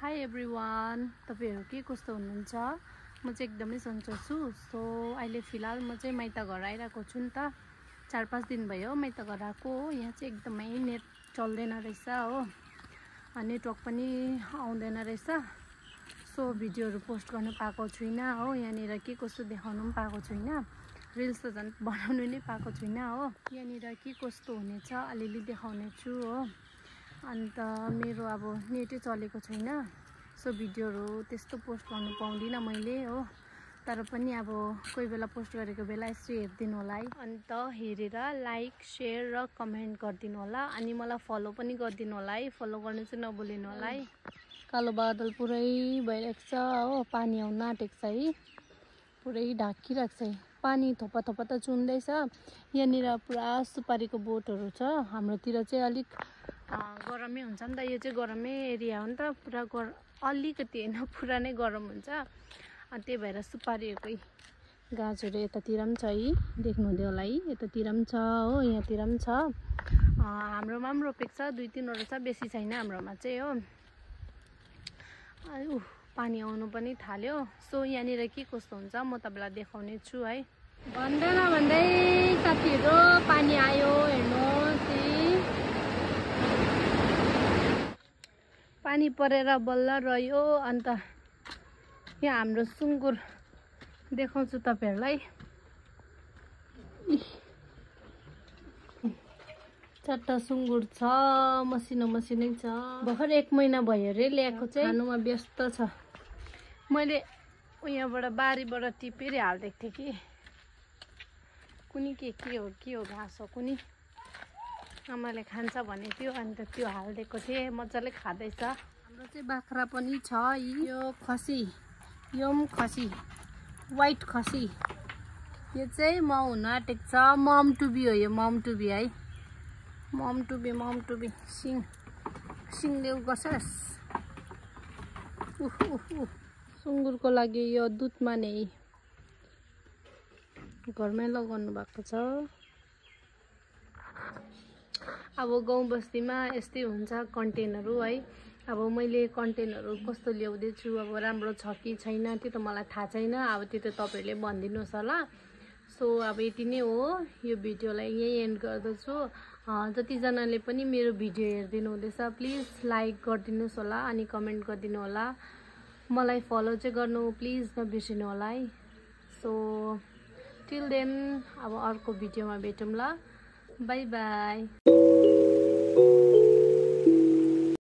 High everyone, तपाईहरु के कस्तो हुनुहुन्छ? म चाहिँ एकदमै सन्चो छु। सो अहिले फिलहाल म चाहिँ माइत घर आइराको छु नि त। 4-5 दिन भयो माइत घर आएको हो। यहाँ चाहिँ एकदमै नेट चल्दैन रहेछ हो, नेटवर्क पनि आउँदैन रहेछ। सो भिडियोहरु पोस्ट गर्न पाएको छुइनँ हो। यहाँनिर के कस्तो देखाउनु पनि पाएको छुइनँ। रिल्स त झन् बनाउनु नै पाएको छुइनँ हो। यहाँनिर के कस्तो हुनेछ अलिअलि देखाउने छु हो। अन्त मेरो अब नेटै चलेको छैन, सो भिडियोहरु त्यस्तो पोस्ट गर्नु पाउँदिनँ मैले हो। तर पनि अब कोही बेला पोस्ट गरेको बेला यसरी हेर्दिनु होला है। अन्त हेरेर लाइक शेयर र कमेन्ट गरिदिनु होला। अनि मलाई फलो पनि गरिदिनु होला है। फलो गर्नु चाहिँ नभुलिनु होला है। कालो बादल पुरै भइरहेको छ हो, पानी आउन आँटेको छ है, पुरै ढाकिरहेको छ। पानी थोपा थोपा त चुन्दैछ। यहाँनिर पुरा सुपारीको बोटहरु छ। हाम्रोतिर चाहिँ अलिक गरमै हुन्छ नि त, यो चाहिँ गरमै एरिया हो नि त। पुरा अलिकति हैन, पुरा नै गरम हुन्छ। त्यही भएर सुपारीहरुकै गाछहरु यतातिर पनि छ है, देख्नुहुँदै होला है। यतातिर पनि छ हो, यहाँतिर पनि छ। हाम्रोमा पनि रोपेको छ, 2-3 वटा छ, बेसी छैन हाम्रोमा चाहिँ हो। पानी आउनु पनि थाल्यो। सो यहाँनिर के कस्तो हुन्छ म तपाईलाई देखाउने छु है। भन्दै नभन्दै साथीहरु पानी आयो, हेर्नुस्। पानी परेर बल्ल रह्यो। अन्त यहाँ हाम्रो सुँगुर देखाउँछु तपाईहरुलाई। 4टा सुँगुर छ, मसिनो मसिनै छ। भर्खर 1 महिना भयो रे ल्याएको चाहिँ, खानुमा व्यस्त छ। मैले यहाँबाट बारीबाट टिपेर हाल्दै थिएँ कि कुनी के हो घाँस हो कुनी, आमाले खान्छ भने थियो। अन्त त्यो हाल्दिएको थिएँ, मजाले खाँदैछ। हाम्रो चाहिँ बाख्रा पनि छ। यो खसी, यो पनि खसी, व्हाइट खसी। यो चाहिँ म हुन आँटेको छ। मम टुबी हो यो, मम टुबी है। मम टुबी सिङ देउ गसस। सुँगुरको लागि यो दुधमा नै घरमै लगाउनु भएको छ। अब गाउँ बस्तीमा यस्तै हुन्छ कन्टेन्टहरु है। अब मैले कन्टेन्टहरु कस्तो ल्याउँदै छु, अब राम्रो छ कि छैन त्यो त मलाई थाहा छैन। अब त्यो त तपाईहरुले भनिदिनुस् होला। सो अब यति नै हो। यो भिडियोलाई यही एन्ड गर्दछु। जति जनाले पनि मेरो भिडियो हेर्दिनु हुँदैछ प्लिज लाइक गरिदिनुस् होला, अनि कमेन्ट गरिदिनु होला। मलाई फलो चाहिँ गर्नु प्लिज नबिर्सिनु होला है। सो टिल देन अब अर्को भिडियोमा भेटौँ ल। By by.